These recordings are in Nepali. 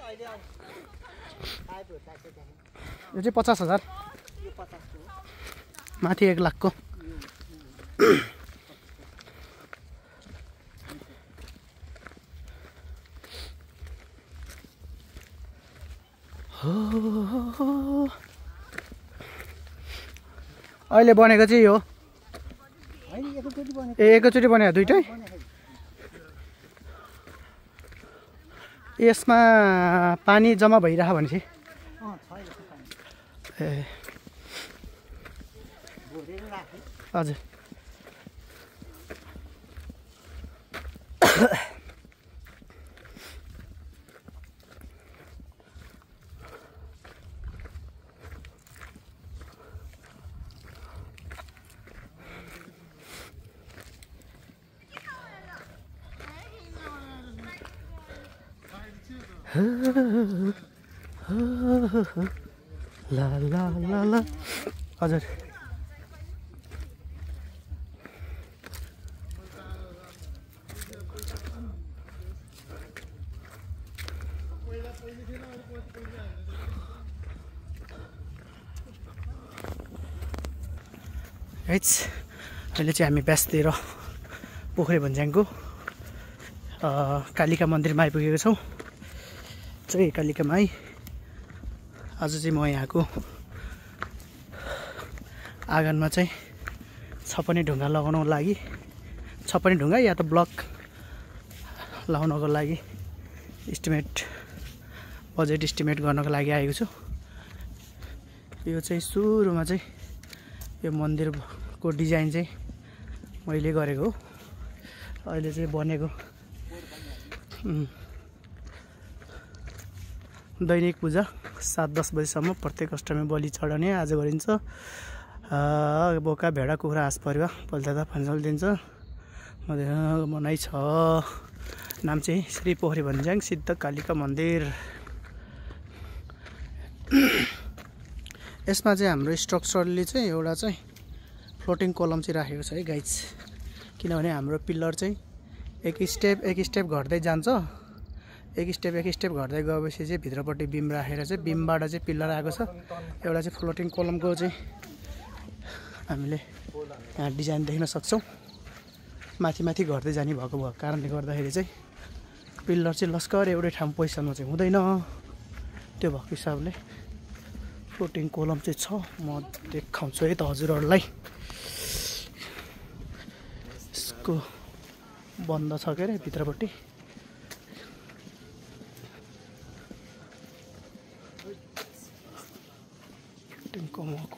यो चाहिँ 50,000 माथि 1 लाख को अहिले बनेको चाहिँ यो एकैचोटि बने दुईटै यसमा पानी जम्मा भइरह भनेपछि ए हजुर ला ला ला ला हजुर अहिले चाहिँ हामी ब्यासतिर पोखरी भन्ज्याङको कालिका मन्दिरमा आइपुगेको छौँ। जय कालिका माई। आज चाहिँ म यहाँको आँगनमा चाहिँ छपनी ढुङ्गा लगाउनको लागि छपनी ढुङ्गा या त ब्लक लगाउनको लागि बजेट इस्टिमेट गर्नको लागि आएको छु। यो चाहिँ सुरुमा चाहिँ यो मन्दिरको डिजाइन चाहिँ मैले गरेको हो। अहिले चाहिँ बनेको दैनिक पूजा 7-10 बजीसम्म प्रत्येक अष्टमी बलि चढाउने आज गरिन्छ। बोका भेडा कुखुरा हाँस परेवा पल्टा फन्जल दिन्छ मनाइ छ। नाम चाहिँ श्री पोखरी भन्ज्याङ सिद्ध कालिका मन्दिर। यसमा चाहिँ हाम्रो स्ट्रक्चरले चाहिँ एउटा चाहिँ फ्लोटिङ कलम चाहिँ राखेको छ है गाइज। किनभने हाम्रो पिल्लर चाहिँ एक स्टेप घट्दै जान्छ। एक स्टेप घट्दै गएपछि चाहिँ भित्रपट्टि बिम राखेर चाहिँ बिमबाट चाहिँ पिल्लर आएको छ। एउटा चाहिँ फ्लोटिङ कलमको चाहिँ हामीले यहाँ डिजाइन देख्न सक्छौँ। माथि घट्दै जाने भएको कारणले गर्दाखेरि चाहिँ पिल्लर चाहिँ लस्कर एउटै ठाउँ पोजिसनमा चाहिँ हुँदैन। त्यो भएको हिसाबले फ्लोटिङ कलम चाहिँ छ। म देखाउँछु है त हजुरहरूलाई। यसको बन्द छ के अरे भित्रपट्टि।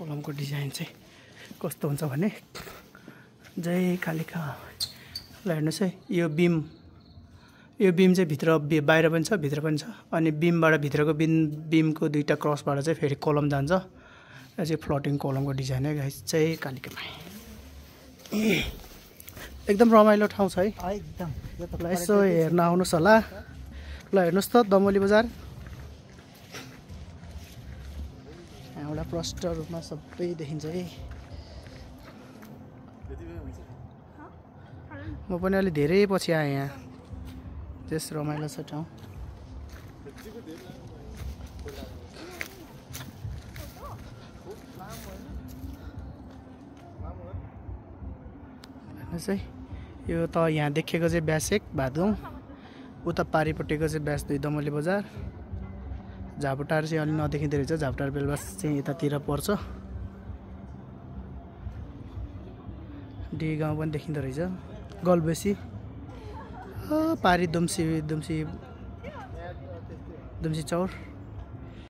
कलमको डिजाइन चाहिँ कस्तो हुन्छ भने जय कालिका। ल हेर्नुहोस् है यो बिम चाहिँ भित्र बाहिर पनि छ भित्र पनि छ। अनि बिमबाट भित्रको बिमको दुईटा क्रसबाट चाहिँ फेरि कलम जान्छ। यो चाहिँ फ्लोटिङ कलमको डिजाइन है गाइस। जय कालिका। एकदम रमाइलो ठाउँ छ है एकदम। ल यसो हेर्न आउनुहोस् होला। ल हेर्नुहोस् त दमोली बजार एउटा प्रष्ट रूपमा सबै देखिन्छ है। म पनि अलि धेरै पछि आएँ यहाँ। त्यस रमाइलो छ ठाउँ। हेर्नुहोस् है यो त यहाँ देखेको चाहिँ ब्यास 1 भादगाउँ। उता पारिपट्टिको चाहिँ ब्यास 2 दमोली बजार। झापटार चाहिँ अलि नदेखिँदो रहेछ। झापटार बेलबास चाहिँ यतातिर पर्छ। डी गाउँ पनि देखिँदो रहेछ। गलबेसी पारी दुम्सी चौर।